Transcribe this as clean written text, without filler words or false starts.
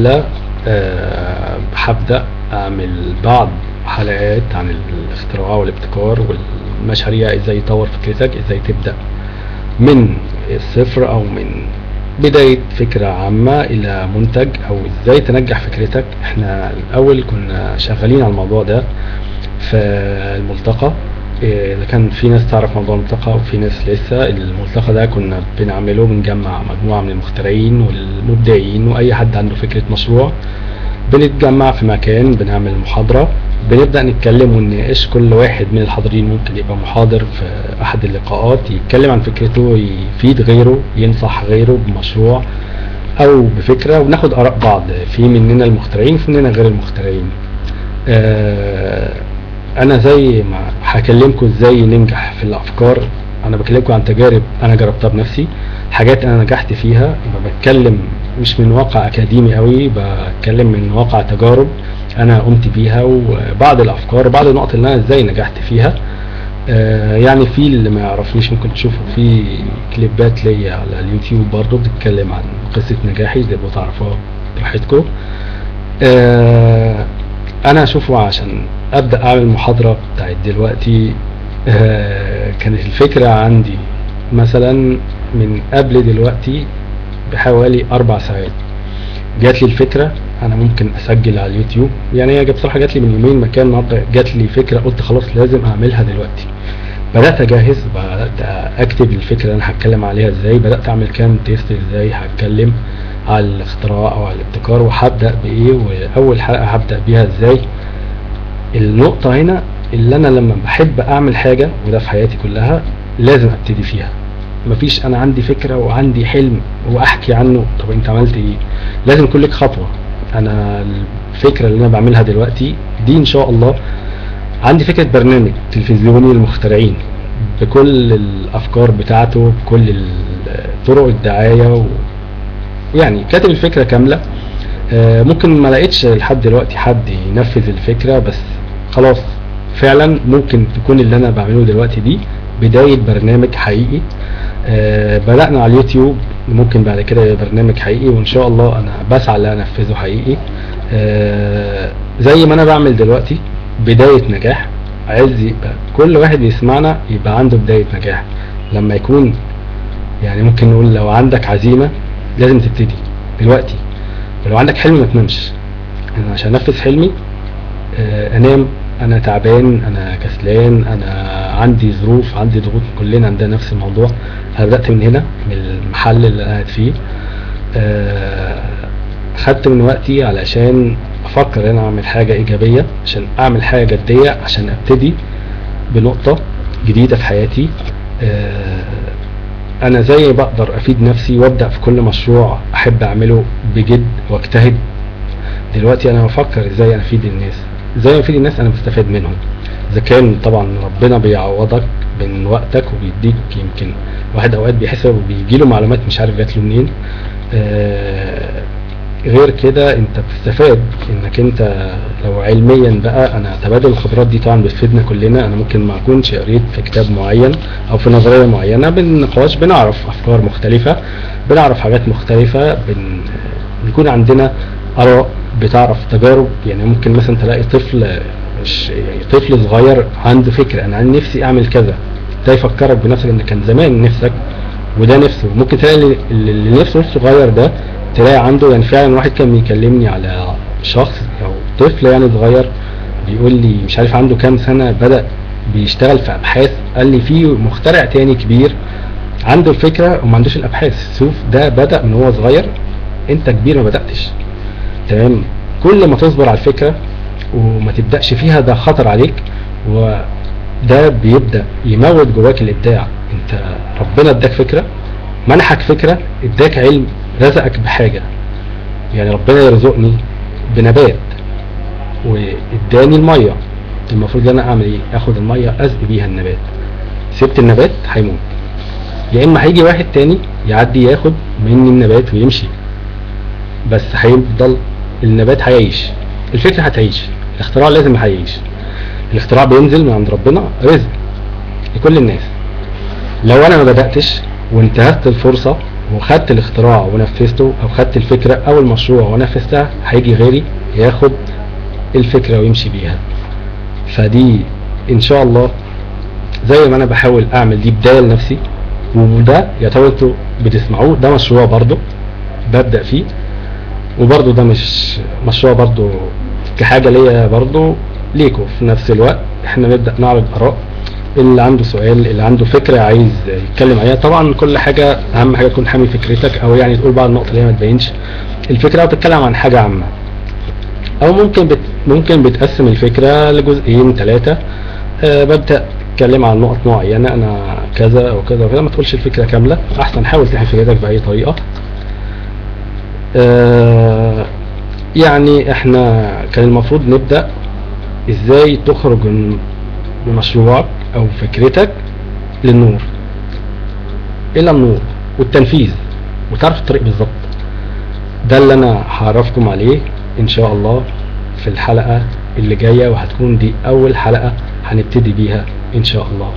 الله هبدأ أعمل بعض حلقات عن الاختراع والابتكار والمشاريع، ازاي تطور فكرتك، ازاي تبدأ من الصفر او من بداية فكرة عامة الى منتج، او ازاي تنجح فكرتك. احنا الاول كنا شغالين على الموضوع ده في الملتقى، اذا كان في ناس تعرف موضوع الملتقى وفي ناس لسه. الملتقى ده كنا بنعمله، بنجمع مجموعة من المخترعين والمبدعين واي حد عنده فكرة مشروع، بنتجمع في مكان، بنعمل محاضرة، بنبدأ نتكلم ونناقش. كل واحد من الحاضرين ممكن يبقى محاضر في أحد اللقاءات، يتكلم عن فكرته، يفيد غيره، ينصح غيره بمشروع أو بفكرة، وناخد آراء بعض، في مننا المخترعين في مننا غير المخترعين. أنا زي ما هكلمكم إزاي ننجح في الأفكار، أنا بكلمكم عن تجارب أنا جربتها بنفسي، حاجات أنا نجحت فيها. بتكلم مش من واقع أكاديمي قوي، بتكلم من واقع تجارب أنا قمت بيها، وبعض الأفكار وبعض النقط اللي أنا إزاي نجحت فيها. يعني في اللي ما يعرفنيش ممكن تشوفوا في كليبات ليا على اليوتيوب برضو بتتكلم عن قصة نجاحي، تبقوا تعرفوها براحتكم. أنا أشوفه عشان أبدأ أعمل محاضرة بتاعت دلوقتي. كانت الفكرة عندي مثلا من قبل دلوقتي بحوالي 4 ساعات جات لي الفكرة، أنا ممكن أسجل على اليوتيوب. يعني هي بصراحة جات لي من يومين، مكان النهاردة جات لي فكرة، قلت خلاص لازم أعملها دلوقتي. بدأت أجهز، بدأت أكتب الفكرة اللي أنا هتكلم عليها إزاي، بدأت أعمل كام تيست إزاي هتكلم على الاختراع أو على الابتكار، وهبدأ بإيه، وأول حلقة هبدأ بيها إزاي. النقطة هنا اللي أنا لما بحب أعمل حاجة، وده في حياتي كلها، لازم أبتدي فيها. مفيش أنا عندي فكرة وعندي حلم وأحكي عنه، طب أنت عملت إيه؟ لازم يكون لك خطوة. أنا الفكرة اللي أنا بعملها دلوقتي دي إن شاء الله عندي فكرة برنامج تلفزيوني للمخترعين بكل الأفكار بتاعته، بكل طرق الدعاية، يعني كاتب الفكرة كاملة. ممكن ما لقيتش لحد دلوقتي حد ينفذ الفكرة، بس خلاص فعلا ممكن تكون اللي أنا بعمله دلوقتي دي بداية برنامج حقيقي. بدأنا على اليوتيوب، ممكن بعد كده يبقى برنامج حقيقي، وإن شاء الله أنا بسعى إن أنا أنفذه حقيقي. زي ما أنا بعمل دلوقتي بداية نجاح، عايز يبقى كل واحد يسمعنا يبقى عنده بداية نجاح. لما يكون يعني ممكن نقول لو عندك عزيمة لازم تبتدي دلوقتي، ولو عندك حلم ما تنامش. أنا عشان أنفذ حلمي أنام، أنا تعبان، أنا كسلان، أنا عندي ظروف، عندي ضغوط، كلنا عندنا نفس الموضوع. أنا بدأت من هنا، من المحل اللي أنا قاعد فيه، خدت من وقتي علشان أفكر إن أنا أعمل حاجة إيجابية، عشان أعمل حاجة جدية، عشان أبتدي بنقطة جديدة في حياتي. أنا زي بقدر أفيد نفسي وأبدأ في كل مشروع أحب أعمله بجد وأجتهد. دلوقتي أنا بفكر إزاي أنا أفيد الناس، إزاي أفيد الناس أنا بستفاد منهم. إذا كان طبعا ربنا بيعوضك من وقتك وبيديك، يمكن واحد أوقات بيحس وبيجيله معلومات مش عارف جات له منين. غير كده انت بتستفاد انك انت لو علميا بقى، انا تبادل الخبرات دي طبعا بتفيدنا كلنا. انا ممكن ما اكونش قريت في كتاب معين او في نظرية معينة، بالنقاش بنعرف افكار مختلفة، بنعرف حاجات مختلفة، بنكون عندنا اراء، بتعرف تجارب. يعني ممكن مثلا تلاقي طفل، مش يعني طفل صغير عنده فكرة، انا عن نفسي اعمل كذا، ده يفكرك بنفسك ان كان زمان نفسك وده نفسه. ممكن تلاقي اللي نفسه الصغير ده تلاقي عنده، يعني فعلا واحد كان بيكلمني على شخص او طفل يعني صغير، بيقول لي مش عارف عنده كام سنة، بدأ بيشتغل في ابحاث. قال لي في مخترع تاني كبير عنده الفكرة وما عندوش الابحاث. شوف ده بدأ من هو صغير، انت كبير ما بدأتش. تمام، كل ما تصبر على الفكرة وما تبدأش فيها ده خطر عليك، وده بيبدأ يموت جواك الإبداع. انت ربنا اداك فكرة، منحك فكرة، اداك علم، رزقك بحاجة. يعني ربنا يرزقني بنبات واداني المية، المفروض انا اعمل ايه؟ اخد المية ازقي بيها النبات. سبت النبات هيموت، يا اما هيجي واحد تاني يعدي ياخد مني النبات ويمشي، بس هيفضل النبات هيعيش، الفكرة هتعيش، الاختراع لازم هيعيش. الاختراع بينزل من عند ربنا رزق لكل الناس. لو انا ما بدأتش وانتهزت الفرصة وخدت الاختراع ونفذته، او خدت الفكرة او المشروع ونفذتها، هيجي غيري ياخد الفكرة ويمشي بيها. فدي ان شاء الله زي ما انا بحاول اعمل دي بداية لنفسي، وده يعتبر انتوا بتسمعوه ده مشروع برضو ببدأ فيه، وبرضو ده مش مشروع برضو كحاجة ليا برضو ليكوا في نفس الوقت. احنا نبدأ نعرض آراء، اللي عنده سؤال، اللي عنده فكرة عايز يتكلم عليها. طبعا كل حاجة اهم حاجة تكون حامي فكرتك، او يعني تقول بعض النقط اللي هي ما تبينش الفكرة، او تتكلم عن حاجة عامة، او ممكن بتقسم الفكرة لجزئين 3. ببدأ اتكلم عن نقط معينة، انا كذا او كذا وكذا، ما تقولش الفكرة كاملة، احسن حاول تحمي فكرتك بأي طريقة. يعني احنا كان المفروض نبدأ ازاي تخرج بمشروعك او فكرتك للنور، الى النور والتنفيذ، وتعرف الطريق بالظبط. ده اللي انا هعرفكم عليه ان شاء الله في الحلقة اللي جاية، وهتكون دي اول حلقة هنبتدي بيها ان شاء الله.